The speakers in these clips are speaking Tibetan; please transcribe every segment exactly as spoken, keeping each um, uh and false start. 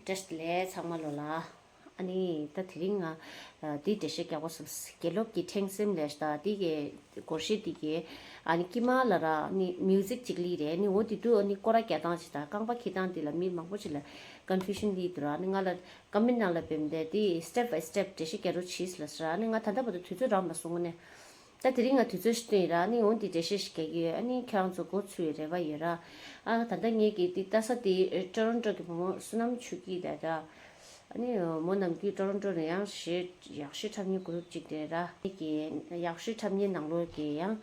བཀྲ་ཤིས་བདེ་ལེགས་ཚང་མ་ལོ་ལ། ཨ་ནི་ད་དེ་རིང་ང་ཨ་འདི་འགྲེལ་བཤད་རྒྱག་དགོས་བསམས། དགེ་སློབ་ཀྱི་འཁྲེང་སེམས་ལས་ད་འདི་གའི་སྒོར་གཞས་འདི་གའི་ཨ་ནི་དཀྱིལ་མ་ལ་ར་ཨ་ནི་མིའུ་ཟིག་ཅིག་སླེབས་རེད། ཨ་ནི་འོ་དེ་དུས་ཨ་ནི་སྐོར་ར་རྒྱག་སྟངས་ཅིག་དང་རྐང་པ་འཁྱེར་སྟངས་འདི་ལ་མི་མང་པོ་ཅིག་ལ་ཀོན་ཕིའུ་ཤན་སླེབས་འདུག་ར། ཨ་ནི་ང་ལ་ཀོ་མེན་ནང་ལ་བེམ་དེ་དེ་སི་ཊེབ་བྷའི་སི་ཊེབ་འགྲེལ་བཤད་རྒྱག་རོགས་བྱེད་ལབ་ཟེར། ཨ་ནི་ང་ད་ལྟ་བར་དུ་དུས་ཚོད་རག་མ་སོང་ནས། ད་དེ་རིང་ང་དུས་ཚོད་ཞིག་བཏོན་ཡིན་ར། ཨ་ནི་འོ་འདི་འགྲེལ་བཤད་ཞིག་རྒྱག་གི་ཡོད། ཨ་ནི་ཁྱེད་རང་ཚོ་མགོ་ཚོས་རེ་བ་ཡོད་ར། ཨ་ད་ལྟ་ངེད་ཀྱི་འདི་ལྟ་ས་དེ་ཊོ་རོན་ཊོ་གི་བུ་མོ་བསོད་ནམས་ཆོས་སྐྱིད་ད་ལྟ། ཨ་ནི་མོ་ནམ་རྒྱུན་ཊོ་རོན་ཊོ་ནས་ཡང་གཞས་ཡག་ཤོས་འཁྲབ་མཁན་གུ་རུབ་ཅིག་རེད་ར། ངེད་ཀྱི་ཡག་ཤོས་འཁྲབ་མཁན་ནང་ལོགས་ཀྱི་ཡང་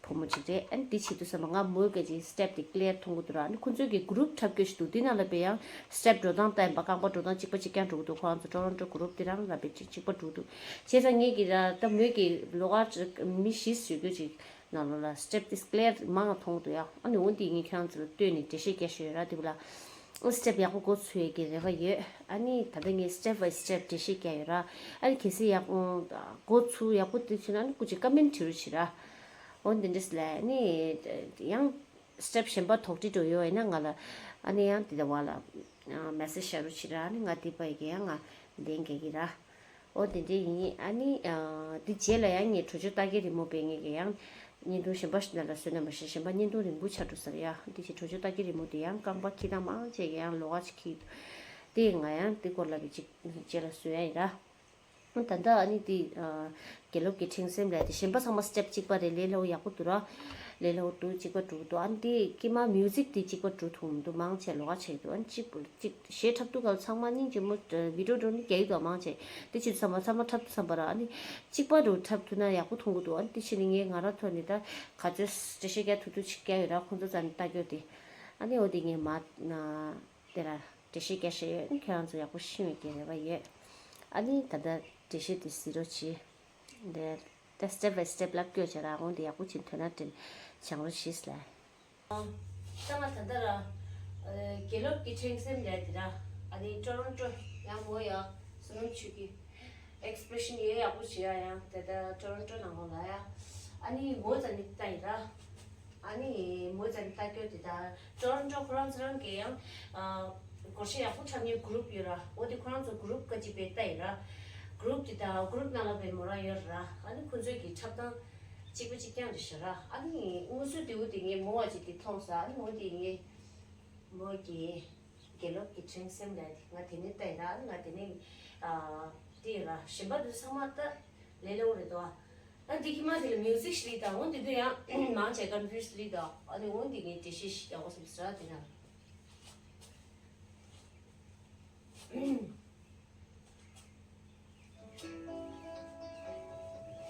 བུ་མོ་ཅིག་རེད། ཨ་ནི་འདི་བྱེད་དུས་ཙམ་པ་ང་མོའི་ག་ཅིག་སི་ཊེབ་དེ་ཀི་ལི་ཡར་མཐོང་གི་འདུག་ར། ཨ་ནི་ཁོ་ཚོའི་གི་གུ་རུབ་འཁྲབ་སྐྱོ་ཞིག་འདུག། འདི་ནང་ལ་བས་ཡང་སི་ཊེབ་འགྲོ་སྟངས་ལྟ་ཡིན་པ་རྐང་པ་འགྲོ་སྟངས་གཅིག་པ་གཅིག་རྐྱང་འགྲོ་གི་འདུག། ཁོ་རང་ཚོ་ཊོ་རོན་ཊོ་གུ་རུབ་དེ་རང་ལ་བས་གཅིག་གཅིག་པ་འགྲོ་གི་འདུག། བྱས་ཙང་ངེད་ཀྱི་ར་ད་མོས་ཀྱི་ལོགས་ཀ་མི་བཞི་བཟོས་རྒྱུ་ཅིག་ནང་ལོགས་ལ་སི་ཊེབ་དེ་ཀི་ལི་ཡར་མང་ང་མཐོང་གི་འདུག་ཡ། ཨ་ནི་འོ་འདི་ངས་ཁྱེད་རང་ཚོ་ལ་བསྟོད་ནས་འགྲེལ་བཤད་རྒྱག་ཤེས་ཡོད་ར། དེ་བུ་ལ་ཨ་སི་ཊེབ་ཡག་པོ་མགོ་ཚོས་ཡས་ཀྱི་རེ་བ་ཡོད། ཨ་ནི་ད་ལྟ་ངས་སི་ཊེབ་བྷའི་སི་ཊེབ་འགྲེལ་བཤད་རྒྱག་ཡོད་ར། ཨ་ནི་གལ་སྲིད་ཡག་པོ་མགོ་ཚོས་ཡག་པོ་དེ་བྱུང་ན་ཨ་ནི་སྐུ་མཁྱེན་ཀོ་མེན་བྲིས་རོགས་བྱེད་ར། འོ་འདི་འདྲས་ལ་ཨ་ནི་ཡང་སི་ཊེབ་གཞན་པ་དོགས་འདྲི་འགྲོ་ཡོད་ཡིན་ན་ང་ལ་ཨ་ནི་ཡང་དེ་འདྲ་བ་ལ་མེ་སེ་ཇི་བྱ་རོགས་བྱེད་ར། ཨ་ནི་ང་དེ་པ་ཡི་གི་ཡང་ང་ལན་རྒྱག་གི་ར། འོ་དེ་འདྲས་ཡིན། ཨ་ནི་འདི་རྗེས་ལ་ཡང་ངས་གྲོ་ཆོད་རྟ་སྐད་རིང་མོ་པའི་ངེད་ཀྱི་ཡང་བརྙན་ཐུང་གཞན་པ་ཞིག་ནང་ལ་བཟོས་ན་མ་ཤེས། གཞན་པ་བརྙན་ཐུང་རིང་པོ་ཆགས་འགྲོ་ས་རེད་ཡ། འདི་བྱས་གྲོ་ཆོད་རྟ་སྐད་རིང་མོ་དེ་ཡང་རྐང་པ་འཁྱེར་སྟངས་མང་ཆེ་གི་ཡང་ལོགས་ཀ་ཅིག་འཁྱེར་འདུག། དེ་ང་ཡང་དེ་སྐོར་ལ་བི་ཅིག་རྗེས་ལ་བཟོ་ཡ་ཡིན་ར། ད་ལྟ་ཨ་ནི་དེ་དགེ་སློབ་ཀྱི་འཁྲེང་སེམས་ལས་དེ་གཞན་པ་ཚང་མ་སི་ཊེབ་གཅིག་པ་རེད། ལས་སླ་བོ་ཡག་པོ་འདུག་ར། ལས་སླ་བོ་འདུག། གཅིག་པ་འགྲོ་གི་འདུག། ཨ་ནི་དེ་དཀྱིལ་མ་མིའུ་ཟིག་དེ་གཅིག་པ་འགྲོ་ཐུབ་མི་འདུག། མང་ཆེ་ལོགས་ཀ་ཆགས་ཀྱི་འདུག། ཨ་ནི་གཅིག་པ་གཅིག་གཞས་འཁྲབ་དུས་སྐབས་ཚང་མ་སྙིང་རྗེ་མོ་བི་ཌིའོ་འགྲོ་ནི་རྒྱག་གི་འདུག། མང་ཆེ་དེ་བྱེད་དུས་ཚང་མ་ཚང་མ་འཁྲབ་དུས་ཙམ་པ་ར་ཨ་ནི་གཅིག་པ་རུ་འཁྲབ་ཐུབ་ན་ཡག་པོ་མཐོང་གི་འདུག། ཨ་ནི་དེ་བྱས་ནས་ངས་ང་རང་ཐོག་ནས་ད་ག་ཚོད་འགྲེལ་བཤད་རྒྱག་ཐུབ་ཐུབ་ཅིག་རྒྱག་ཡོད་ར། ཁོང་ཚོ་རྩ་ནས་ལྟ་སྐྱོ་དེ་ཨ་ནི་འོ་དེ་ངས་མ་དེ་ར་འགྲེལ་བཤད་རྒྱག་ཤེས་ཡོད། ཁྱེད་རང་ཚོ་ཡག་པོ་ཤེས་ཡོད་ཀྱི་རེ་བ་ཡོད། ཨ་ནི་ད་ལྟ་འགྲེལ་བཤད་དེ་གཟིགས་རོགས་གྱིས། འདི་ད་སི་ཊེབ་བྷའི་སི་ཊེབ་ལབ་སྐྱོ་བྱས་ར། འོང་དེ་ཡག་པོ་ཅིག་ཐོན་ན་དྲན་བྱང་རོགས་གྱིས་ལ། ད་ང་ད་ལྟ་ར་དགེ་སློབ་ཀྱི་འཁྲེང་སེམས་ལས་དེ་ར་ཨ་ནི་ཊོ་རོན་ཊོ་ཡང་མོ་ཡ་བསོད་ནམས་ཆོས་སྐྱིད་ཨེག་སི་པི་རེ་ཤན་ཡོད་ཡག་པོ་བྱེད་ཡ། ཡང་དེ་ལྟ་ཊོ་རོན་ཊོ་ནང་ལོགས་ལ་ཡ་ཨ་ནི་མོ་ཙམ་ནི་ལྟ་ཡིན་ར། ཨ་ནི་མོ་ཙམ་ལྟ་སྐྱོ་དེ་དང་ཊོ་རོན་ཊོ་ཁོ་རང་ཚོ་རང་གི་ཡང་ཨ་སྒོར་གཞས་ཡག་པོ་འཁྲབ་མཁན་གུ་རུབ་ཡོད་ར། འོ་དེ་ཁོ་རང་ཚོ་གུ་རུབ་ཀ་ཅིག་པའི་ལྟ་ཡིན་ར། གུ་རུབ་དེ་དང་གུ་རུབ་ནང་ལ་པའི་མོ་རང་ཡོད་ར། ཨ་ནི་ཁོ་ཚོས་གི་འཁྲབ་སྟངས་གཅིག་པ་གཅིག་རྐྱང་རེད་ཤག་ར། ཨ་ནི་དངོས་སུ་དེ་འུ་དེ་ངས་མོ་བ་ཅིག་དེ་མཐོང་ས། ཨ་ནི་འོ་དེ་ངས་མོ་གི་དགེ་སློབ་ཀྱི་འཁྲེང་སེམས་ལ་དེ་ང་དེ་ནས་ལྟ་ཡིན་ར། ཨ་ནི་ང་དེ་ནས་ཨ་དེ་ཡིན་ར། གཞན་པ་དེ་ཚང་མ་ལྟ་ལས་སླ་བོ་རེད་དོ། ཨ་འདི་ཁྱི་མ་དེ་ལ་མིའུ་ཟིག་ཞིག་ལི་དང་འོ་འདི་དུ་ཡང་མང་ཆེ་ཀོན་ཕིའུ་སི་ལི་དང་ཨ་ནི་འོ་འདི་ངས་འགྲེལ་བཤད་ཞིག་རྒྱག་དགོས་བསམ་ཟེར་དེ་ན།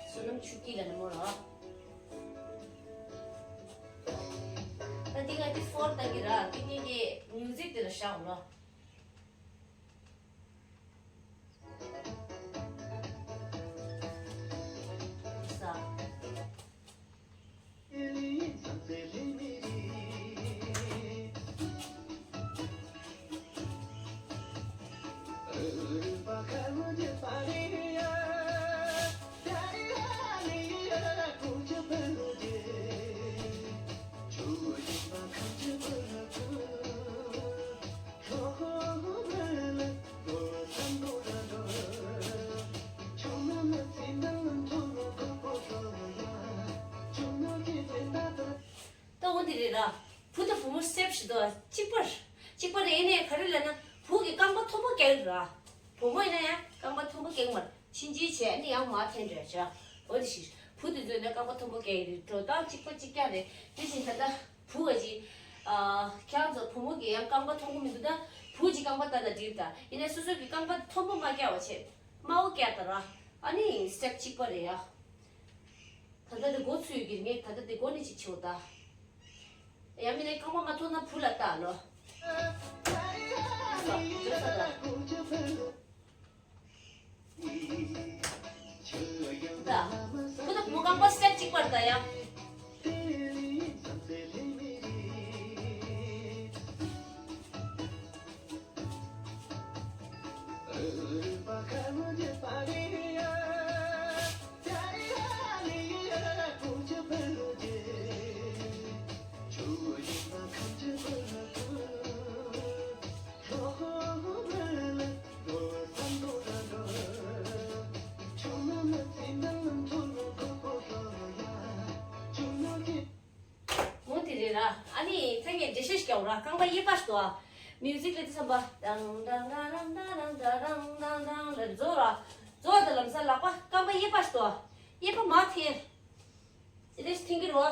བསོད་ནམས་ཆོས་སྐྱིད་ལ་ནི་མོ་ལ། ད་འདི་ང་འདི་ཕོར་ལྟ་གི་ར། འདི་ངས་ཀྱི་མིའུ་ཟིག་དེ་ལ་བཞག་ལོ། ད་འོ་འདི་རེད་ར། བུ་དང་བུ་མོ་སེབ་ཞིག་འདུག་ཨ། གཅིག་པར། གཅིག་པར་ཨེ་ནས་ག་རེ་ལབ་ན་བུ་གི་རྐང་པ་མཐོན་པོ་རྒྱག་གི་ར། བུ་མོ་ཡིན་ན་ཡང་རྐང་པ་མཐོན་པོ་རྒྱག་མར་ཕྱིན་ཅི་བྱས་ནི་ཡང་མ་འཐེན་འདྲ་བྱ། འོ་འདི་ཞིག་བུ་དེ་ཚོས་ནི་རྐང་པ་མཐོན་པོ་རྒྱག་གི་རེད། འགྲོ་སྟངས་གཅིག་པ་གཅིག་རྐྱང་རེད། དེ་བཞིན་ད་ལྟ་བུ་ག་ཅི། ཨ། ཁྱེད་ཚོ་བུ་མོ་གི་ཡང་རྐང་པ་མཐོན་པོ་མི་འདུག་ད། བུ་གཅིག་རྐང་པ་ལྟ་ན་འགྲིག་ད། ཡིན་ན་སོ་སོ་གི་རྐང་པ་མཐོན་པོ་མ་རྒྱག་པ་བྱས། དམའ་བོ་རྒྱག་ད་ར། ཨ་ནི་སེབ་གཅིག་པ་རེད་ཡ། ད་ལྟ་དེ་མགོ་ཚོས་ཀྱི་ངས་ད་ལྟ་དེ་མགོ་ནས་ཅིག་བྱེད་འོ་ད། ཡང་མིན་ནས་རྐང་པ་མ་མཐོང་ན་བུ་ལ་ལྟ་ལོ། ད། བུ་དང་བུ་མོ་རྐང་པ་སེབ་གཅིག་པར་ལྟ་ཡ། ར་རྐང་པ་གཡས་པ་ཞིག་ཏུ་ཨ། མིའུ་ཟིག་ལ་དེ་བསམ་པ། ཏང་ཏང་ཏང་ཏང་ཏང་ཏང་ཏང་ཏང་ལ་རྫོགས་ར། རྫོགས་དང་ལམ་སང་ལག་པ་རྐང་པ་གཡས་པ་ཞིག་ཏུ་ཨ། གཡས་པ་མར་འཐེན། དེ་འདྲས་འཐེན་གྱི་རོ།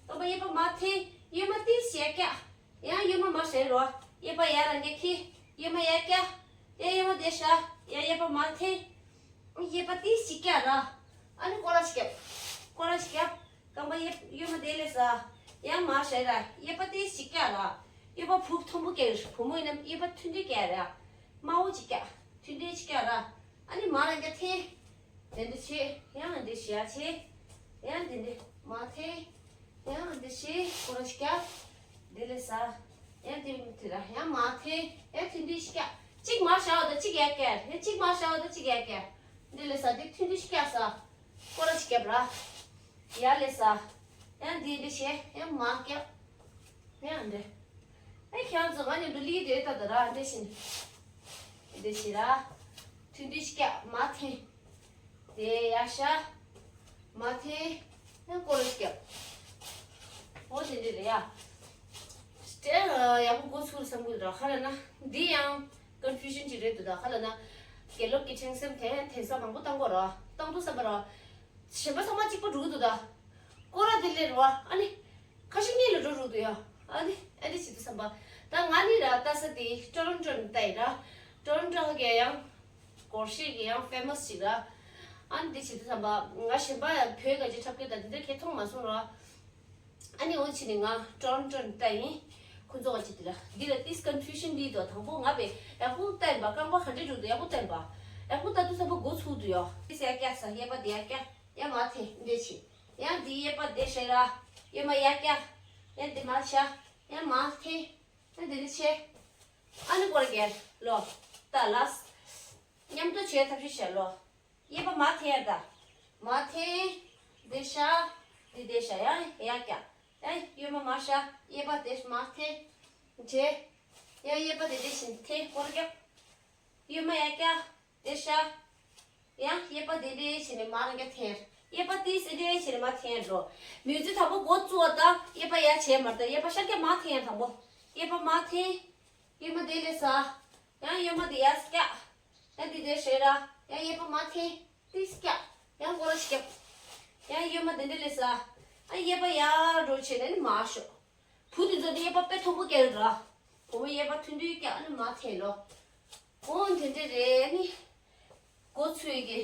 རྐང་པ་གཡས་པ་མར་འཐེན། གཡོན་མ་ཏིས་ཞེ་བཀྱག་ཡང་གཡོན་མ་མར་ཞེ་རོ། གཡས་པ་ཡར་རང་གི་ཁྱི། གཡོན་མ་ཡར་བཀྱག་ཡང་གཡོན་མ་དེ་ཞ། ཡང་གཡས་པ་མར་འཐེན། གཡས་པ་ཏིས་ཞིག་བཀྱག་ར། ཨ་ནི་སྐོར་ར་ཞིག་བརྒྱབ། སྐོར་ར་ཞིག་བརྒྱབ། རྐང་པ་གཡས་གཡོན་མ་དེ་ལས་ས། ཡང་མར་ཞེ་ར། གཡས་པ་ཏིས་ཞིག་བཀྱག་ར། གཡས་པ་བུ་མཐོན་པོ་བཀྱག་བུ་མོ་ཡིན་ན་གཡས་པ་མཐུན་སྒྲིལ་བཀྱག་ར། དམའ་བོ་ཅིག་བཀྱག་མཐུན་སྒྲིལ་ཅིག་བཀྱག་ར། ཨ་ནི་མར་རང་གི་འཐེན། དེ་འདི་བྱེད། ཡང་འདི་བྱེད་ཡ་བྱེད། ཡང་འདི་འདི་མར་འཐེན། ཡང་འདི་བྱེད་སྐོར་ར་ཞིག་བརྒྱབ། འདི་ལས་ས། ཡང་འདི་མི་འཐེན་ར་ཡང་མར་འཐེན། ཡང་འཐེན་འདི་ཞིག་བཀྱག་གཅིག་མར་བཞག་དང་གཅིག་ཡར་བཀྱག་ཡང་གཅིག་མར་བཞག་དང་གཅིག་ཡར་བཀྱག་འདི་ལས་ས་འདི་འཐེན་འདི་ཞིག་བཀྱག་ས། སྐོར་ར་ཞིག་བརྒྱབ་ར། ཡར་ལས་ས། ཡང་འདི་འདི་བྱེད་ཡང་མར་བཀྱག་ཡང་འདི། ཨེ་ཁྱེད་རང་ཚོ་ང་མཉམ་དུ་ལི་དེ་ལྟ་དུ་ར་འདི་བྱེད། འདི་བྱེད་ར། འཐེན་འདི་ཞིག་བཀྱག་མར་འཐེན། དེ་ཡར་ཤ། མར་འཐེན། ཡང་སྐོར་ར་ཞིག་བརྒྱབ། འོ་དེ་འདྲ་རེད་ཡ། དེ་ཡག་པོ་འགོ་ཚུགས་བསམ་གྱི་འདུག་ག་ལ་ན། འདི་ཡང་ཀོན་ཕུ་ཤན་ཅིག་རེད་འདུག་ད་ག་ལ་ན། དགེ་སློབ་ཀྱི་འཁྲེང་སེམས་དེ་འཐེན་ས་མང་པོ་བཏང་དགོས་ར། བཏང་འདུག་བསམ་པ་ར། གཞན་པ་ཚང་མ་གཅིག་པ་འགྲོ་གི་འདུག་ད། སྐོར་ར་དེ་ལས་ར་ཨ་ནི། ཁ་ཤས་གཉིས་ལ་འགྲོ་རུ་འདུག་ཡ། ཨ་ནི་ཨ་ནི་བྱེད་དུ་བསམ་པ། ད་ང་ནི་ར་ལྟ་ས་དེ་ཊོ་རོན་ཊོ་ནས་ལྟ་ཡི་ར། ཊོ་རོན་ཊོ་གི་ཡང་སྒོར་གཞས་ཀྱི་ཡང་ཕེ་མ་སི་ཅིག་ར། ཨ་ནི་དེ་བྱེད་དུ་བསམ་པ་ང་གཞན་པ་ཡང་བོད་ག་ཅིག་འཁྲབ་སྐྱོར་དང་དེ་འདྲ་གས་མཐོང་མ་སོང་ར། ཨ་ནི་འོ་བྱས་ནས་ང་ཊོ་རོན་ཊོ་ནས་ལྟ་ཡིན། ཁོ་ཚོ་ག་ཅིག་དེ་ར་འདི་ལ་ཏིས་ཀོན་ཕུ་ཤན་འདི་དོ་དང་པོ་ང་བས་ཡག་པོ་ལྟ་ཡིན་པ། རྐང་པ་ག་འདྲས་འགྲོ་འདུག་ཡག་པོ་ལྟ་ཡིན་པ། ཡག་པོ་ལྟ་དུས་ཙམ་པ་འགོ་ཚུགས་འདུག་ཡོ། ཏིས་ཡར་བཀྱག་ས་གཡས་པ་འདི་ཡར་བཀྱག་ཡང་མར་འཐེན་འདི་བྱེད། ཡང་འདི་གཡས་པ་འདི་ཞེ་ར། གཡོན་མ་ཡར་བཀྱག་ཡང་འདི་མར་ཤ། ཡང་མར་འཐེན། ཨ་འདི་ནི་ཆེ། ཨ་ནི་སྐོར་ར་རྒྱལ་ལོ། ད་ལགས། མཉམ་དུ་བྱེད་ཐབས་ཤེས་བྱེད་ལོ། གཡས་པ་མར་འཐེན་ཡ་ད། མར་འཐེན། འདི་ཤ། འདི་འདི་ཤ་ཡང་ཡར་བཀྱག་ཡང་གཡོན་མ་མར་ཤ། གཡས་པ་འདི་མར་འཐེན། བྱེད། ཡང་གཡས་པ་འདི་འདི་བཞིན་འཐེན་སྐོར་ར་རྒྱབ། གཡོན་མ་ཡར་བཀྱག་འདི་ཤ། ཡང་གཡས་པ་འདི་འདྲས་བྱས་ནས་མར་རང་རྒྱ་འཐེན། གཡས་པ་ཏིས་འདི་འདྲས་བྱས་ནས་མར་འཐེན་འགྲོ། མིའུ་ཟིག་དང་པོ་འགོ་བཙུགས་པ་དང་གཡས་པ་ཡར་བྱས་མར་དང་གཡས་པ་ཤར་རྒྱ་མར་འཐེན་ཡ་དང་པོ། གཡས་པ་མར་འཐེན། གཡོན་མ་འདི་ལས་ས། ཡང་གཡོན་མ་འདི་ཡར་བཀྱག་ཡང་འདི་འདྲས་ཞེ་ར། ཡང་གཡས་པ་མར་འཐེན། ཏིས་བཀྱག་ཡང་སྐོར་ར་ཞིག་བརྒྱབ། ཡང་གཡོན་མ་འདི་འདྲས་ལས་ས། ཨ་གཡས་པ་ཡར་འགྲོ་བྱས་ནས་ནི་མར་ཤོག་བུ་དེ་ཚོ་ནི་གཡས་པ་དཔེ་མཐོན་པོ་བཀྱག་ཡོད་ར། བུ་མོ་གཡས་པ་མཐུན་སྒྲིལ་བཀྱག་ནི་མར་འཐེན་ལོ། འོ་དེ་འདྲ་རེད་ནི། འགོ་ཚུགས་ཀྱི་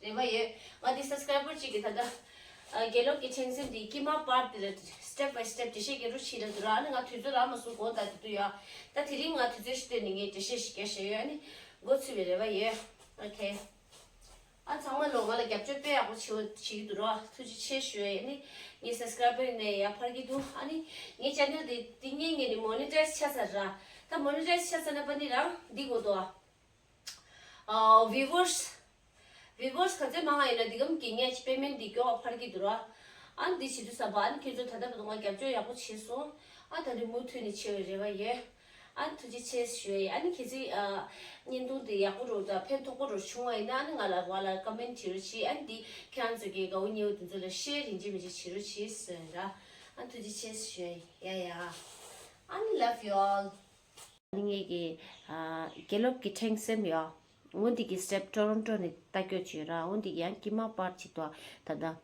རེ་བ་ཡོད། ང་དེ་སབ་སི་ཀ་རའི་བར་གཅིག་གིས་ད་ལྟ། ཨ་དགེ་སློབ་ཀྱི་འཁྲེང་སེམས་དེ་དཀྱིལ་མ་པར་དེ་ལ་སི་ཊེབ་བྷའི་སི་ཊེབ་འགྲེལ་བཤད་རྒྱག་རོགས་བྱེད་ལབ་འདུག་ར། ཨ་ནི་ང་དུས་ཚོད་རག་མ་སོང་གོ་ད་དེ་དུས་ཡ། ད་དེ་རིང་ང་དུས་ཚོད་ཞིག་བཏོན་ནས་ངས་འགྲེལ་བཤད་ཞིག་རྒྱག་བཞིན་ཡོད། ཨ་ནི་འགོ་ཚུགས་པའི་རེ་བ་ཡོད། ཨོ་ཁེ། ཨ་ཚང་མ་ལོ་ང་ལ་རྒྱབ་སྐྱོར་དཔེ་ཡག་པོ་བྱེད་བྱེད་ཀྱི་འདུག་ར། ཐུགས་རྗེ་ཆེ་ཞུ་ཡ་ཡིན། ངའི་སབ་སི་ཀ་རའི་བར་ནས་ཡར་འཕར་གྱི་འདུག་ཨ་ནི་ངའི་ཅེ་ནལ་དེ་དེ་སྔོན་ངས་ནི་མོ་ནི་ཊའི་ཛི་ཆགས་ཚར་ར། ད་མོ་ནི་ཊའི་ཛི་ཆགས་ཚར་ན་པ་ནི་རང་འདི་དགོས་འདུག་ཨ། ཨ་བིའུ་ཝར་སི། བིའུ་ཝར་སི་ག་ཚད་མང་ང་ཡོད་ན་འདི་གམ་གྱི་ངས་པེ་མེན་ཊི་འདི་མགྱོགས་པ་འཕར་གྱི་འདུག་ར། ཨ་འདི་བྱེད་དུས་ཙམ་པ་ཨ་ནི་ཁྱེད་ཚོ་ད་ལྟ་བར་དུ་ང་རྒྱབ་སྐྱོར་ཡག་པོ་བྱས་སོང་། ཨ་ད་རེས་མུ་མཐུད་ནས་བྱེད་པའི་རེ་བ་ཡོད། ཨ་ནི་ཐུགས་རྗེ་ཆེ་ཞུ་ཡ་ཡིན། ཨ་ནི་ཁྱེད་ཚོའི་ཨ་བརྙན་ཐུང་འདི་ཡག་པོ་འདྲ་བོ་དང་ཕན་ཐོགས་པོ་འདྲ་བོ་བྱུང་བ་ཡིན་ན་ཨ་ནི་ང་ལ་བ་ལ་ཀོ་མེན་ཊི་བྲིས་རོགས་གྱིས། ཨ་ནི་འདི་ཁྱེད་རང་ཚོ་གི་དགའ་བོ་ཉེ་བོ་དེ་ཚོ་ལ་ཤེར་ཡིན་གཅིག་མིན་གཅིག་བྱེད་རོགས་གྱིས་ཟེར་ཡིན་ར། ཨ་ནི་ཐུགས་རྗེ་ཆེ་ཞུ་ཡ་ཡིན། ཡ་ཡ། ཨ་ནི་love you all། ངེད་ཀྱི་ཨ་དགེ་སློབ་ཀྱི་འཁྲེང་སེམས་ཡོད། འོ་འདི་གི་སི་ཊེབ་ཊོ་རོན་ཊོ་ནས་ལྟ་སྐྱོ་བྱས་ཡོད་ར། འོ་འདི་གི་ཡང་དཀྱིལ་མ་པར་ཅིག་ཏུ་ད་ལྟ་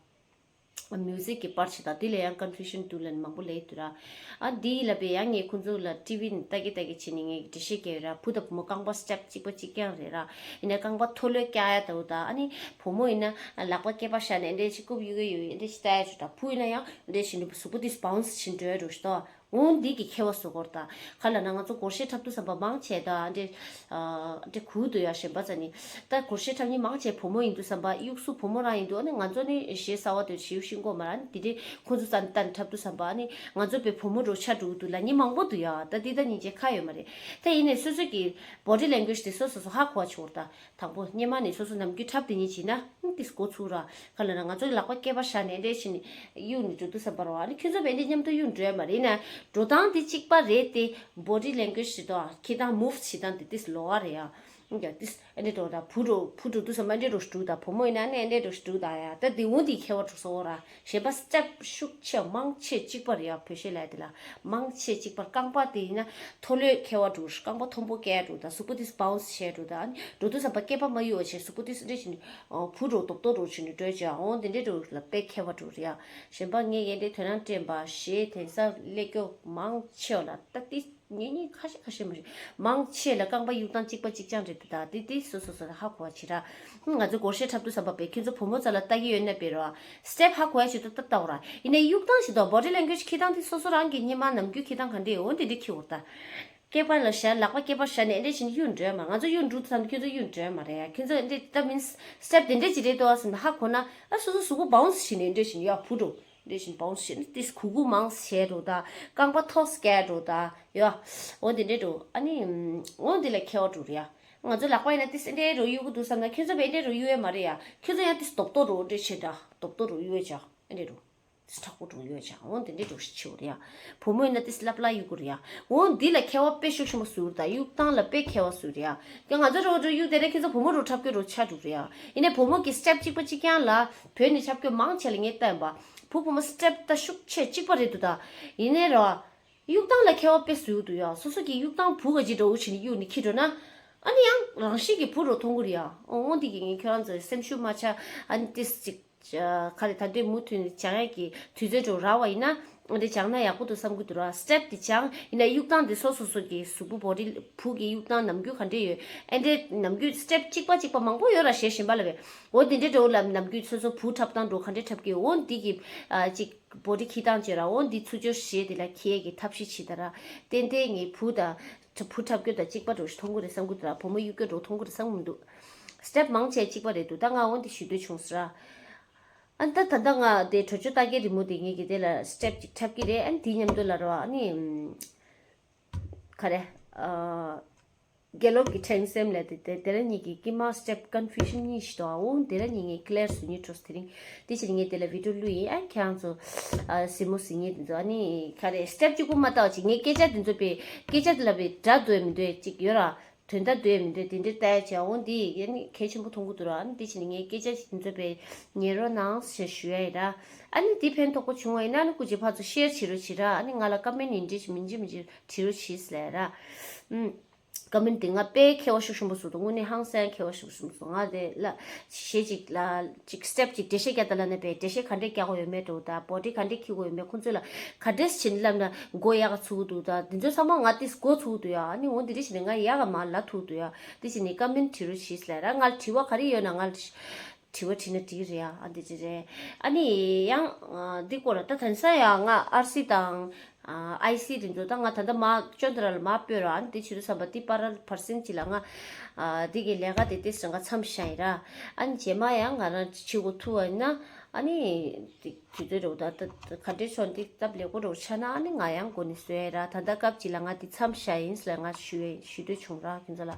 མིའུ་ཟིག་གི་པར་ཅིག་དང་དེ་ལས་ཡང་ཀོན་ཕུ་ཤན་འདུག་ལབ་ནས་མང་པོ་ལབ་ཀྱི་འདུག་ར། ཨ་འདི་ལབ་པས་ཡང་ངས་ཁོང་ཚོ་ལ་ཊི་ཝི་ནས་ལྟ་གི་ལྟ་གི་བྱས་ནས་ངས་འགྲེལ་བཤད་རྒྱག་ཡོད་ར། བུ་དང་བུ་མོ་རྐང་པ་སི་ཊེབ་གཅིག་པ་གཅིག་རྐྱང་རེད་ར། ཡིན་ན་རྐང་པ་མཐོ་ལོས་བཀྱག་ཡ་ལྟ་བུ་དང་ཨ་ནི་བུ་མོ་ཡིན་ན་ལག་པ་སྐེད་པ་བཞག་ནས་འདྲ་ཅིག་རྐུབ་གཡུག་གི་ཡོད་འདྲ་ཅིག་ལྟ་ཡ་ཅིག་དང་། བུ་ཡིན་ན་ཡང་འདྲ་བྱས་ནས་གཟུགས་པོ་དེ་བའུན་སི་བྱས་འགྲོ་ཡ་འདྲ་ཞིག་དང་། འོ་འདི་གི་ཁྱད་པར་བཟོ་དགོས་རེད་ད། ག་ལབ་ན་ང་ཚོ་སྒོར་གཞས་འཁྲབ་དུས་ཙམ་པ་མང་ཆེ་ད་འདྲེ། ཨ་འདྲེ་གུ་དུ་ཡ་གཞན་པ་ཙ་ནི། ད་སྒོར་གཞས་འཁྲབ་མཁན་མང་ཆེ་བུ་མོ་ཡིན་དུས་ཙམ་པ་གཡུགས་སུ་བུ་མོ་རང་ཡིན་དུས་ཨ་ནི་ང་ཚོ་ནི་གཞས་གསར་བ་དེ་ཞེ་པོ་ཤེས་ཀྱི་ཡོད་མ་རེད། ཨ་ནི་དེ་འདྲེ་ཁོང་ཚོ་ཙ་ནི་ད་ནི་འཁྲབ་དུས་ཙམ་པ་ཨ་ནི་ང་ཚོ་བའི་བུ་མོ་འདྲ་ཆགས་འགྲོ་གི་འདུག་ལབ་མཁན་མང་པོ་འདུག་ཡ། ད་འདི་ད་སྙིང་རྗེ་ཁ་ཡོད་མ་རེད། ད་ཡིན་ནའི་སོ་སོ་གི་བོ་ཌི་ལེང་གུ་ཨེཇ་དེ་སོ་སོ་སོ་ཧ་གོ་བ་བྱུང་བ་རེད་ད། དང་པོ་སྔོན་མ་ནས་སོ་སོ་ནམ་རྒྱུན་འཁྲབ་དེ་ཉིད་བྱས་ན་ཨང་ཏིས་གོ་ཚུགས་ར། ག་ལབ་ན་ང་ཚོ་ལག་པ་སྐེད་པ་བཞག་ནས་འདྲེ་བྱས་ནས་གཡུག་ནས་འགྲོ་དུས་ཙམ་པ་ར། ཨ་ནི་ཁྱོད་ཚོ་བས་འདྲེ་མཉམ་དུ་གཡུག་འགྲོ་ཡ་མ་རེད། ཡིན་ན་འགྲོ་སྟངས་དེ་གཅིག་པ་རེད་དེ། བོ་ཌི་ལེང་གུ་ཨེཇ་བྱེད་སྟངས་འཁྱེར་སྟངས་མུབ་བྱེད་སྟངས་དེ་ཏིས་ལོགས་ཀ་རེད་ཡ། ཡ་ཏིས་ཨེ་འདྲེ་འགྲོ་ད་བུ་འགྲོ་བུ་འགྲོ་དུས་སམ་ཨེ་འདྲེ་འགྲོ་ཞུ་ད། བུ་མོ་ཡིན་ན་ཨེ་འདྲེ་འགྲོ་ཞུ་ད། ཡ་ད་དེ་འོ་དེ་ཁྱད་པར་འགྲོ་སོང་ར། གཞན་པ་སི་ཊེབ་ཤུགས་ཆེ་མང་ཆེ་གཅིག་པ་རེད་ཡ། བོད་གཞས་ལ་དེ་ལ་མང་ཆེ་གཅིག་པ། རྐང་པ་དེ་ཡིན་ན་མཐོ་ལོས་ཁྱད་པར་འགྲོ། རྐང་པ་མཐོན་པོ་སྐྱེ་འགྲོ་ད། གཟུགས་པོ་དེ་སི་བའུན་སི་བྱས་འགྲོ་ད། ཨ་ནི་འགྲོ་དུས་སམ་པ་སྐེད་པ་མ་གཡུག་བྱས། གཟུགས་པོ་དེ་སི་འདྲེ་བྱས་ནས་བུ་འགྲོ་རྡོབ་རྡོབ་འགྲོ་བྱས་ནས་འགྲོ་བྱས། འོ་དེ་འདྲེ་འགྲོ་ལ་དཔེ་ཁྱད་པར་འགྲོ་རེད་ཡ། གཞན་པ་ངས་ཡན་འདྲེ་དོན་རང་དྲན་པ་གཞས་དེང་སང་སླེབས་སྐྱོ་མང་ཆེ་བ་ལ་ད་ཏིས། ངེད་གཉིས་ཁ་ཤས་ཁ་ཤས་མ་རེད། མང་ཆེ་ལ་རྐང་པ་གཡུག་སྟངས་གཅིག་པ་གཅིག་རྐྱང་རེད་ད། དེ་དེ་སོ་སོ་སོ་ཧ་གོ་བ་བྱེད་ར། ང་ཚོ་སྒོར་གཞས་འཁྲབ་དུས་སམ་པ་པས་ཁྱོད་ཚོ་བུ་མོ་ཚོ་ལ་ལྟ་གི་ཡོད་ན་པས་རོ། སི་ཊེབ་ཧ་གོ་ཡ་ཞིག་ཏུ་ཏག་ཏག་ར། ཡིན་ནའི་གཡུག་སྟངས་ཞིག་དང་བོ་ཌི་ལེང་གུ་ཨེ་ཇི་འཁྱེར་སྟངས་དེ་སོ་སོ་རང་གི་སྙེ་མ་ནམ་རྒྱུན་འཁྱེར་སྟངས་ག་འདྲས་འོ་དེ་འདྲས་འཁྱེར་འོ་ད། སྐེད་པ་ལ་བཞག་ལག་པ་སྐེད་པ་བཞག་ནས་ཨེ་འདྲས་བྱས་ནས་གཡུག་འགྲོ་ཡ་མ། ང་ཚོ་གཡུག་འགྲོ་དུས་སམ་ཁྱོད་ཚོ་གཡུག་འགྲོ་ཡ་མ་རེད་ཡ། ཁྱོད་ཚོ་ཨེ་འདྲས་ད་མིན་སི་ཊེབ་དེ་འདྲས་ཅིག་རེད་དོ་བསམ་ནས་ཧ་གོ་ན་ཨ་སོ་སོ་གཟུགས་པོ་བའུན་སི་བྱས་ནས་ཨེ་འདྲས་བྱས་ནས་ཡ་བུ་འགྲོ། འདྲ་བཞིན་བོངས་བྱས་ནས་ཏིས་གུ་གུ་མང་བྱས་འགྲོ་ད། རྐང་པ་མཐོ་སྐྱེ་འགྲོ་ད། ཡ། འོ་འདི་འདྲ་འགྲོ། ཨ་ནི། འོ་འདི་ལ་ཁྱད་པར་འགྲོ་རེད་ཡ། ང་ཚོ་ལག་པ་ཡིན་ན་ཏིས་འདྲ་འགྲོ་གཡུག་གི་འདུག་བསམ་ན་ཁྱོད་ཚོ་བས་འདྲ་འགྲོ་གཡུག་ཡས་མ་རེད་ཡ། ཁྱོད་ཚོ་ཡང་ཏིས་རྡོབ་རྡོབ་འགྲོ་འདྲ་བྱེད་ད། རྡོབ་རྡོབ་འགྲོ་གཡུག་ཡས་ཅག་ཨེ་འདྲ་འགྲོ། ཏིས་མཁྲེགས་པོ་འགྲོ་གཡུག་ཡས་ཅག་འོ་འདི་འདྲ་འགྲོ་ཞིག་བྱེད་འོ་རེད་ཡ། བུ་མོ་ཡིན་ན་ཏིས་ལབ་ལ་གཡུག་གི་རེད་ཡ། འོ་འདི་ལ་ཁྱད་པར་དཔེ་ཤུགས་ཆེན་པོ་ཟུག་རེད་ད། གཡུག་སྟངས་ལ་དཔེ་ཁྱད་པར་ཟུག་རེད་ཡ། ཀྱང་ང་ཚོ་རོ་འགྲོ་གཡུག་དེ་རེད། ཁྱོད་ཚོ་བུ་མོ་རོ་འཁྲབ་སྐྱོ་རོ་ཆགས་འགྲོ་རེད་ཡ། ཡིན་ནའི་བུ་མོ་གི་སི་ཊེབ་གཅིག་པ་གཅིག་རྐྱང་ལ་བོད་ནས་འཁྲབ་སྐྱོ་མང་ཆེ་ལ་ངས་བལྟས་ཡིན་པ། བུ་བུ་མོ་སི་ཊེབ་ད་ཤུགས་ཆེ་གཅིག་པ་རེད་འདུག་ད། ཡིན་ནའི་རོ། གཡུག་སྟངས་ལ་ཁྱད་པར་དཔེ་ཟུག་འདུག་ཡ། སོ་སོ་གི་གཡུག་སྟངས་བུ་ག་ཅིག་འདྲ་བོ་བྱས་ནས་གཡུག་ནས་འཁྱེར་འགྲོ་ན། ཨ་ནི་ཡང་རང་བཞིན་གྱིས་བུ་རོ་མཐོང་གི་རེད་ཡ། འོ་འོ་འདི་གི་ངས་ཁྱོད་རང་ཚོའི་སེམས་ཤུགས་མ་ཆག་ཨ་ནི་ཏིས་ཅིག་ག་རེ་ད་འདྲའི་མུ་མཐུད་ནས་སྦྱང་ཡག་གི་དུས་ཚོད་འགྲོ་རག་པ་ཡིན་ན། འདི་སྦྱང་ན་ཡག་པོ་འདུག་བསམ་གྱི་འདུག་ར། སི་ཊེབ་འདི་སྦྱང་ཡིན་ན་གཡུག་སྟངས་འདི་སོ་སོ་སོ་གི་གཟུགས་པོ་བོ་ཌི་བུ་གི་གཡུག་སྟངས་ནམ་རྒྱུན་ག་འདྲས་ཡོད། ཨེ་འདྲས་ནམ་རྒྱུན་སི་ཊེབ་གཅིག་པ་གཅིག་པ་མང་པོ་ཡོད་ར། གཞས་གཞན་པ་ལ་བས་འོ་དེ་འདྲས་འགྲོ་ལ་ནམ་རྒྱུན་སོ་སོ་བུ་འཁྲབ་སྟངས་འགྲོ་ག་འདྲས་འཁྲབ་ཀྱི་འོ་འདི་གི་ཨ་གཅིག་བོ་ཌི་འཁྱེར་སྟངས་བྱས་ར། འོ་འདི་ཚུར་སྦྱོར་གཞས་དེ་ལ་འཁྱེར་གི་ཐབས་ཤེས་བྱེད་ད་ར། ཏན་ཏན་ངའི་བུ་དང་བུ་འཁྲབ་སྐྱོ་དང་གཅིག་པ་འགྲོ་ཞིག་མཐོང་གི་རེད་བསམ་གྱི་འདུག་ར། བུ་མོ་གཡུག་སྐྱོ་འགྲོ་མཐོང་གི་རེད་བསམ་གྱི་མི་འདུག་སི་ཊེབ་མང་ཆེ་གཅིག་པ་རེད་འདུག་ད་ང་འོ་འདི་ཞུ་འདོད་བྱུང་ཟེར་ར། ཨ་ནི་ད་ད་ལྟ་ང་དེ་གྲོས་ཆོད་ལྟ་མཁན་རི་མོ་དེ་ངས་ཀྱི་དེ་ལ་སི་ཊེབ་ཅིག་འཁྲབ་ཀྱི་རེད། ཨ་ནི་དེའི་མཉམ་དུ་ལ་རོ། ཨ་ནི་ག་རེ། ཨ་དགེ་སློབ་ཀྱི་འཁྲེང་སེམས་ལས་དེ་དེ་དེ་ར་གཉིས་ཀྱི་ཀྱི་མ་སི་ཊེབ་ཀོན་ཕུ་ཤན་གཉིས་ཤིག་འདུག་ཨ་འོ་དེ་ར་གཉིས་ངས་ཀི་ལེར་བཟོ་ཉེ་འགྲོ་སོང་། དེ་རིང་དེ་ཕྱིར་ངས་དེ་ལ་བི་ཌི་ཡོ་བླུགས་ཡིན། ཨ་ཁྱེད་རང་ཚོ་ཨ་གཟིགས་མོ་གཟིགས་ཉེ་དེ་ཚོ། ཨ་ནི་ག་རེ་སི་ཊེབ་གཅིག་པུ་མ་ལྟ་བ་ཅིག་ངས་སྐད་ཆ་དེ་ཚོ་པའི་སྐད་ཆ་དེ་ལ་པའི་སྒྲ་འདོད་མི་འདོད་ཅིག་ཡོད་ར། དོན་དག་འདོད་མི་འདོད་དེ་འདྲའི་ལྟ་ཡ་བྱས་འོང་དེ་ཡིན་ཁྱད་ཆེན་པོ་མཐོང་གི་འདུག་ར། ཨ་ནི་དེ་བྱས་ནས་ངས་སྐད་ཆ་ཞིག་འཛོལ་བས་ཉན་རོགས་གནང་ཞེས་ཞུ་ཡ་ཡིན་ར། ཨ་ནི་དེ་ཕན་ཐོགས་པོ་བྱུང་བ་ཡིན་ན་ཨ་ནི་སྐུ་མཁྱེན་ཕར་ཚུར་ཤེར་བྱེད་རོགས་བྱེད་ར། ཨ་ནི་ང་ལ་ཀ་མེན་ཡིན་འདྲི་མིན་འདྲི་མིན་འདྲི་བྲིས་རོགས་བྱེད་ཟེར་ལབ་ར། ཨུམ། ཀ་མེན་དེ་ང་དཔེ་ཁྱད་པར་ཤུགས་ཆེན་པོ་བཟོ་འདུག་དངོས་གནས་ཧང་སང་ཁྱད་པར་ཤུགས་ཆེན་པོ་བཟོ། ང་དེ་ལ་གཞས་ཅིག་ལ་ཅིག་སི་ཊེབ་ཅིག་འགྲེལ་བཤད་རྒྱག་ད་ལབ་ན་པས་འགྲེལ་བཤད་ག་འདྲས་རྒྱག་དགོས་ཡོད་མེད་འགྲོ་ད། བོ་ཌི་ག་འདྲས་འཁྱེར་དགོས་ཡོད་མེད་ཁོང་ཚོ་ལ་ག་འདྲས་བྱས་ནས་ལབ་ན་མགོ་ཡག་ག་ཚུགས་འདུག་ད། དེ་ཚོ་ཚང་མ་ང་ཏིས་མགོ་ཚུགས་འདུག་ཡ། ཨ་ནི་འོ་འདི་འདྲ་བྱས་ནས་ང་ཡག་ག་མ་ལབ་ཐུབ་འདུག་ཡ། དེ་བྱས་ནས་ཀ་མེན་བྲིས་རོགས་བྱེད་ལབ་ར། ང་ལ་དྲི་བ་ག་རེ་ཡོད་ན་ང་ལ་དྲི་བ་དྲིས་ན་འགྲིག་རེད་ཡ། ཨ་འདི་འདྲ་རེད། ཨ་ནི་ཡང་འདི་སྐོར་ལ་ད་དེང་སང་ཡང་ང་ཨར་སི་དང་ཨ་ཨའི་སི་དེ་ཚོ་ད་ང་ད་ལྟ་མ་ཅོན་ཏ་ར་ལ་མ་སྤོས་ར། ཨ་ནི་དེ་བྱེད་དུས་ཙམ་པ་དེ་པ་ར་པར་སེན་ཊི་ཅིག་ལ་ང་ཨ་དེ་གི་ལས་ཀ་དེ་ཏིས་རང་ང་མཚམས་བཞག་ཡིན་ར། ཨ་ནི་རྗེས་མ་ཡང་ང་རང་བྱེད་དགོས་ཐུག་པ་ཡིན་ན་ཨ་ནི་དེ་དུས་ཚོད་འགྲོ་ད་ད་ག་འདྲའི་ཆོག་འདི་སྟབས་ལེགས་པོ་འགྲོ་ཆགས་ན་ཨ་ནི་ང་ཡང་འགོ་ནས་བཟོ་ཡ་ར། ད་ལྟ་སྐབས་ཅིག་ལ་ང་དེ་མཚམས་བཞག་ཡིན་ཟེར་ང་ཞུ་ཡ་ཞུ་འདོད་བྱུང་ར་ཁྱེད་ཚོ་ལ།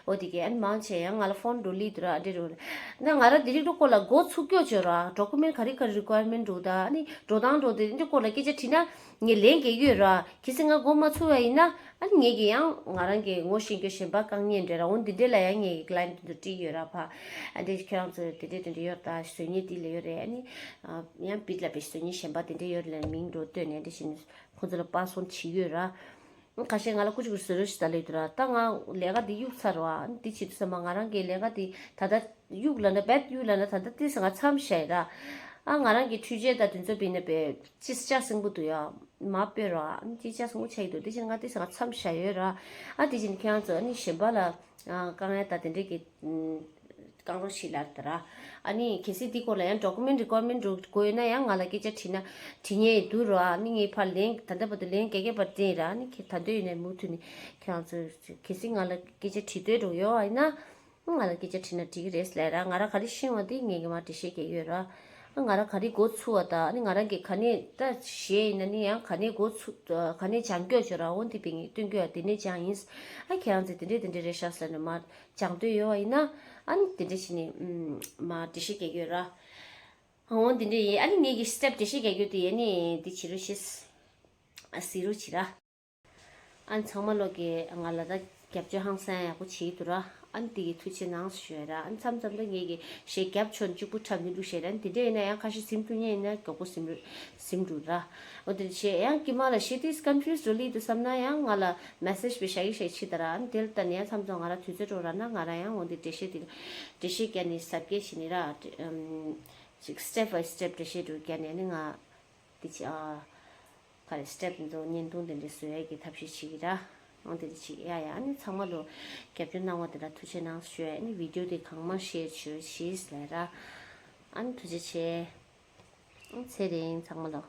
འོ་དེ་གས་ཨ་ནི་མང་ཆེ་ཡང་ང་ལ་ཕོན་འགྲོ་ལི་འདུག་ར། ཨ་འདྲེ་རུ་ན་ང་ར་དེ་རིགས་རུ་སྐོར་ལ་འགོ་ཚུགས་སྐྱོ་བྱོས་ར། ཌོ་ཀུ་མེན་ག་རེ་ག་རེ་རི་ཀོ་ཡར་མེན་འགྲོ་ད། ཨ་ནི་འགྲོ་སྟངས་འགྲོ་དེ་འདི་སྐོར་ལ་སྐད་ཆ་དྲིས་ན་ངས་ལན་རྒྱག་གི་ཡོད་ར། གལ་སྲིད་ང་འགོ་མ་ཚུགས་པ་ཡིན་ན་ཨ་ནི་ངས་ཀྱི་ཡང་ང་རང་གི་ངོ་ཤེས་རྒྱུ་གཞན་པ་དཀའ་ངལ་འདྲ་ར། འོ་འདི་འདྲེ་ལ་ཡང་ངས་ཀྱི་ཀ་ལ་ཡན་ཊི་འདི་འདྲ་བྲིས་ཡོད་ར། ཕ་ཨ་འདྲེ་ཁྱོད་རང་ཚོ་དེ་འདྲེ་དེ་འདྲེ་ཡོད་ད་བཟོ་ཉེ་དེ་ལ་ཡོད་རེད། ཨ་ནི་ཡང་བིད་ལ་པའི་བཟོ་ཉེ་གཞན་པ་དེ་འདྲེ་ཡོད་ལ་མིང་འགྲོ་བཏོན་ནས་འདྲེ་བཞིན། ཁོང་ཚོ་ལ་པར་སོང་བྱེད་ཡོད་ར། ཁ་ཤས་ང་ལ་ཀུ་ཅི་ཀུ་ཅི་བཟོས་རོགས་ཞེས་ད་ལེ་དུ་ར། ད་ང་ལས་ཀ་འདི་གཡུག་ཚར་བ། འདི་བྱེད་དུས་ཙམ་པ་ང་རང་གི་ལས་ཀ་འདི་ད་ལྟ་གཡུག་ལ་ན་བེད་གཡུག་ལ་ན་ད་ལྟ་ཏིས་ང་མཚམས་བཞག་ཡིན་ར། ཨ་ང་རང་གི་འཕྲུལ་ཆས་དང་དེ་ཚོ་བིན་ན་པས་ཅི་ལྕགས་སྲིན་པོ་འདུག་ཡ། མ་སྤོས་ར། ཅི་ལྕགས་སྲིན་པོ་ཆགས་ཡི་འདུག་དེ་བཞིན་ང་ཏིས་ང་མཚམས་བཞག་ཡོད་ར། ཨ་དེ་བཞིན་ཁྱེད་རང་ཚོ་ཨ་ནི་གཞན་པ་ལ་དཀའ་ངལ་དང་དེ་འདྲས་ཀྱི། བཀག་རོགས་ཞིག་ལབ་དང་ར། ཨ་ནི་གལ་སྲིད་འདི་སྐོར་ལ་ཡང་ཌོ་ཀུ་མེན་ཊི་རི་ཀོ་ཡར་མེན་ཊི་འགྲོ་དགོས་ཡོད་ན་ཡང་ང་ལ་སྐད་ཆ་དྲིས་ན་དྲི་མཁན་འདུག་ར། ཨ་ནི་ངས་ཕར་ལན་ད་ལྟ་བར་དུ་ལན་རྒྱག་རྒྱག་པར་བསྟན་ར། ཨ་ནི་ཁྱེད་ད་འདོད་ཡོད་ན་མུ་མཐུད་ནས་ཁྱེད་རང་ཚོས་གལ་སྲིད་ང་ལ་སྐད་ཆ་དྲི་འདོད་འགྲོ་ཡོད་ཨ་ཡིན་ན་ང་ལ་སྐད་ཆ་དྲིས་ན་འགྲིག་གི་རེད་ལབ་ར། ང་རང་ག་རེ་ཤེས་པ་དེ་ངས་ཀྱིས་མར་འགྲེལ་བཤད་རྒྱག་ཡོད་ར། ང་རང་ག་རེ་འགོ་ཚུགས་པ་དང་ཨ་ནི་ང་རང་གི་ག་ནས་ད་གཞས་ཡིན་ན་ནི་ཡང་ག་ནས་འགོ་ཚུགས་ག་ནས་སྦྱང་རྒྱུ་བྱོས་ར། འོ་འདི་པའི་ངས་སྟོན་རྒྱུ་ཡ་དེ་ནས་སྦྱང་ཡིན། ཨ་ཁྱེད་རང་ཚོས་དེ་འདྲས་དེ་འདྲས་རེད་ཤག་ཟེར་ནས་མར་སྦྱང་འདོད་ཡོད་པ་ཡིན་ན་ཨ་ནི་དེ་འདྲས་བྱས་ནས་ཨུམ་མར་འགྲེལ་བཤད་རྒྱག་གི་ཡོད་ར། འོ་འདི་འདྲས་ཡིན། ཨ་ནི་ངེད་ཀྱི་སི་ཊེབ་འགྲེལ་བཤད་རྒྱག་རྒྱུ་དེ་ཨ་ནི་འདི་བྱེད་རོགས་བྱེད། ཨ་གཟིགས་རོགས་བྱེད་ར། ཨ་ནི་ཚང་མ་ལོག་གི་ང་ལ་ད་ རྒྱབ་སྐྱོར་ཧང་སང་ཡག་པོ་བྱེད་འདུག་ར། ཨ་ནི་དེ་གི་ཐུགས་རྗེ་གནང་ཞུ་ཡ་ར། ཨ་ནི་མཚམས་མཚམས་ད་ངེད་ཀྱི་གཞས་རྒྱབ་ཆོག་གཅིག་པུ་འཁྲབ་ནི་འདུག་བཤད་ར། ཨ་ནི་དེ་འདྲ་ཡིན་ན་ཡང་ཁ་ཤས་ཟིན་ཐུབ་མཁན་ཡིན་ན་མགྱོགས་པོ་ཟིན་རུ་ཟིན་འགྲོ་ར། འོ་དེ་བྱས་ཡང་ཀྱི་མ་ལ་གཞས་དེ་ཀོན་ཕིའུ་སི་འགྲོ་ལི་འདུག་བསམ་ན་ཡང་ང་ལ་མེ་སེ་ཇི་བྱས་ཞག་གི་ཞག་ཕྱི་ད་ར། ཨ་ནི་དེ་ལ་ལྟ་ནས་ཡང་མཚམས་མཚམས་ང་ར་དུས་ཚོད་འགྲོ་ར་ན་ང་ར་ཡང་འོ་དེ་འགྲེལ་བཤད་དེ་འགྲེལ་བཤད་བརྒྱབ་ནས་ཟབ་རྒྱས་བྱེད་ནི་ར། ཅིག་step by step འགྲེལ་བཤད་འགྲོ་བརྒྱབ་ནས་ནི་ང་དེ་ཅི་ཨ། ག་རེ་སི་ཊེབ་འདི་ཚོ་བརྙན་ཐུང་དེ་འདྲ་བཟོ་ཡས་ཀྱི་ཐབས་ཤེས་བྱེད་ཀྱི་ར། འོ་དེ་འདྲ་བྱེད་ཀྱི་ཡ་ཡ། ཨ་ནི་ཚང་མ་ལོ་རྒྱབ་སྐྱོར་གནང་བ་དེ་ལ་ཐུགས་རྗེ་གནང་ཞུ་ཡ། ཨ་ནི་བི་ཌིའོ་དེ་གང་མང་ཤེར་བྱོས་ཞེས་ལབ་ར། ཨ་ནི་ཐུགས་རྗེ་ཆེ། ཨ་ཚེ་རིང་ཚང་མ་ལོ།